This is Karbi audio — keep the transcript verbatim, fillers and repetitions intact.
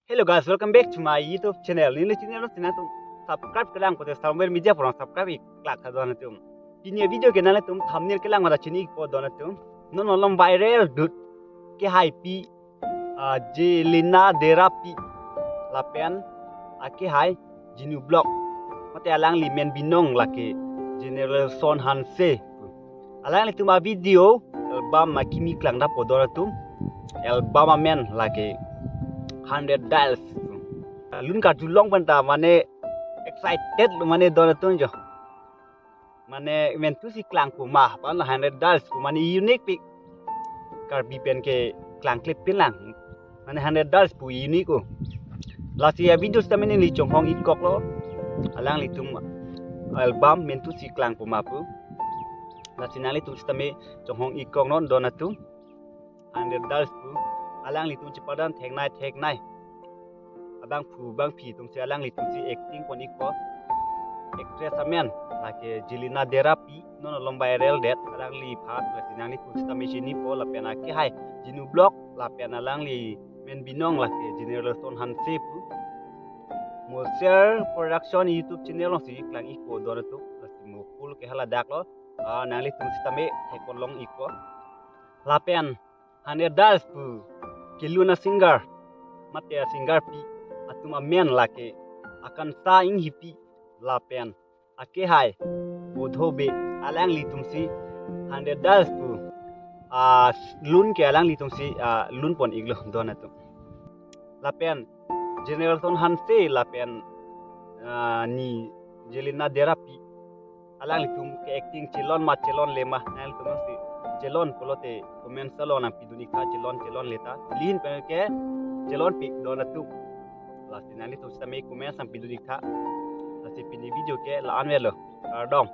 Hello guys, welcome back to my YouTube channel. Neli channel lo sina tum subscribe kelang kote Samuel Media porong subscribe ik klak ha don atum. Pini video ke nanglitum thumbnail kelang mata chini ikpo don atum. Non malom viral dut kehaipi, ah, Jelena Derapi lapen akehai Jinu Vlog. Mate alangli men binong lake General Son Hanse. Alanglitum a video album ma kimi klang dapo don atum. Album amen lake Hundred Dials. Lun karjulong penta mane excited lo mane don atum jo. Mane mentu si klangpo ma, pan la Hundred Dials pu mane unique pik. Karbi pen ke klangklepin lang. Mane Hundred Dials pu unique o. Lasi a video sitame neli chonghong ik koklo. Alanglitum album mentu si klangpo ma pu. Lasi nanglitum sitame chonghong ik kok non don atum. Hundred Dials pu alanglitum chepadan theknei theknei. Abangphu bangphi atum si alanglitum si acting pon ikpo. Actress amen lake Jelena Derapi, non malom viral det, alangli phat lasi nanglitum sitame chinipo lapen akehai Jinu Vlog lapen alangli men binong lake General Son Hanse pu. Mosher Production YouTube channel along si klang ikpo don atum, lasi mo full ke haladak lo. Ah, nanglitum sitame thekpon long ikpo. Lapen Hundred Dials pu kelun a singer, mate a singer pi atum amen lake Akansa Enghipi lapen akehai Bodho Bey, alanglitum si Hundred Dials pu alun ke alanglitum si, ah, lun pon iklo don atum. Lapen General Son Hanse lapen, ah, ni Jelena Derapi, alanglitum ke acting chelon ma chelonle ma, nanglitum si chelon pulote comment along nangpidun iktha, chelon chelonle ta. Lin pen ke chelonpik don atum. Lasi nanglitum sitame comment nangpidun iktha. Lasi pini video ke la-an avelo. Kardom.